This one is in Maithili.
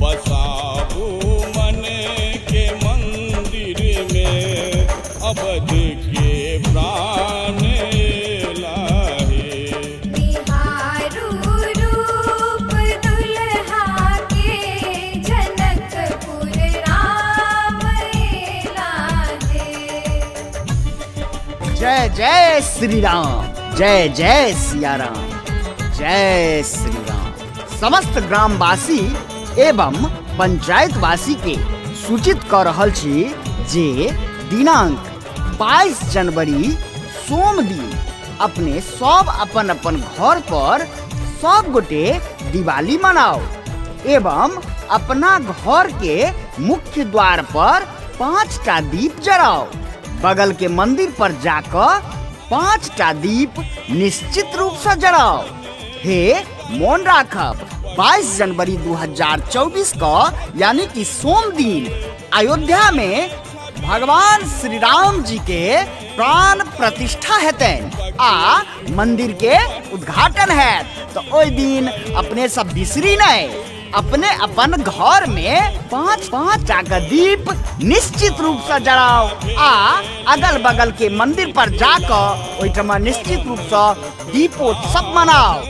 बसाबू मन के मंदिर में अवध के प्राण लाहे। निहारू रूप दुल्हा के जनकपुर राम एला हे। जय जय श्री राम, जय जय सिया राम, जय श्री राम। समस्त ग्रामवासी एवं पंचायतवासी के सूचित कर रहल छी जे दिनांक 22 जनवरी सोम दिन अपने सब अपन अपन घर पर सब गोटे दिवाली मनाओ एवं अपना घर के मुख्य द्वार पर 5टा दीप जराओ। बगल के मंदिर पर जाकर 5टा दीप निश्चित रूप से जराओ। हे मोन राखब, 22 जनवरी 2024 का यानी कि सोम दिन अयोध्या में भगवान श्री राम जी के प्राण प्रतिष्ठा हेतनि आ मंदिर के उद्घाटन हैत। तो ओहि दिन अपने सब बिसरी नहीं, अपने अपन घर में 5 5 टा के दीप निश्चित रूप से जराओ आ अगल बगल के मंदिर पर जाकर ओहिठमा निश्चित रूप से दीपोत्सव मनाओ।